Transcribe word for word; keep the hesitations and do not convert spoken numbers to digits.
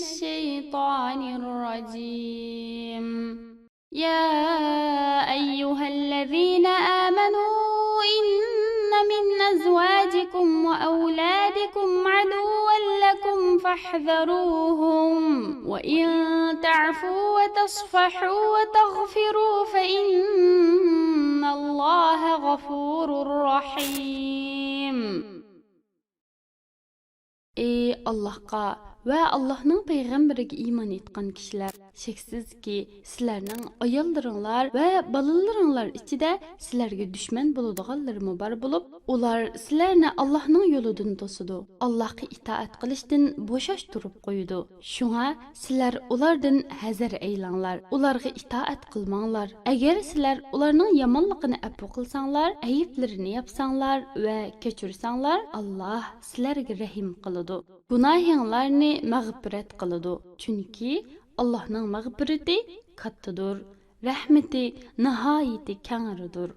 الشيطان الرجيم. يا أيها الذين آمنوا إن من أزواجكم وأولادكم عدوا لكم فاحذروهم، وإن تعفوا وتصفحوا وتغفروا فإن الله غفور رحيم. ئى ئاللاھقا ۋە ئاللاھنىڭ پەيغەمبىرىگە ئىمان ئېيتقان كىشىلەر، شەكسىزكى، سىلەرنىڭ ئاياللىرىڭلار ۋە بالىلىرىڭلار ئىچىدە سىلەرگە دۈشمەن بولىدىغانلىرىمۇ بار بولۇپ، ئۇلار سىلەرنى ئاللاھنىڭ يولىدىن توسىدۇ، ئاللاھقا ئىتائەت قىلىشتىن بوشاشتۇرۇپ قويىدۇ. شۇڭا سىلەر ئۇلاردىن ھەزەر ئەيلەڭلار، ئۇلارغا ئىتائەت قىلماڭلار. ئەگەر سىلەر ئۇلارنىڭ يامانلىقىنى ئەپۇ قىلساڭلار، ئەيىبلىرىنى ياپساڭلار ۋە كەچۈرسەڭلار، ئاللاھ سىلەرگە رەھىم قىلىدۇ، گۇناھىڭلارنى مەغپىرەت قىلىدۇ. چۈنكى ئاللاھنىڭ مەغپىرىتى كاتتىدۇر، رەھمىتى ناھايىتى كەڭرىدۇر.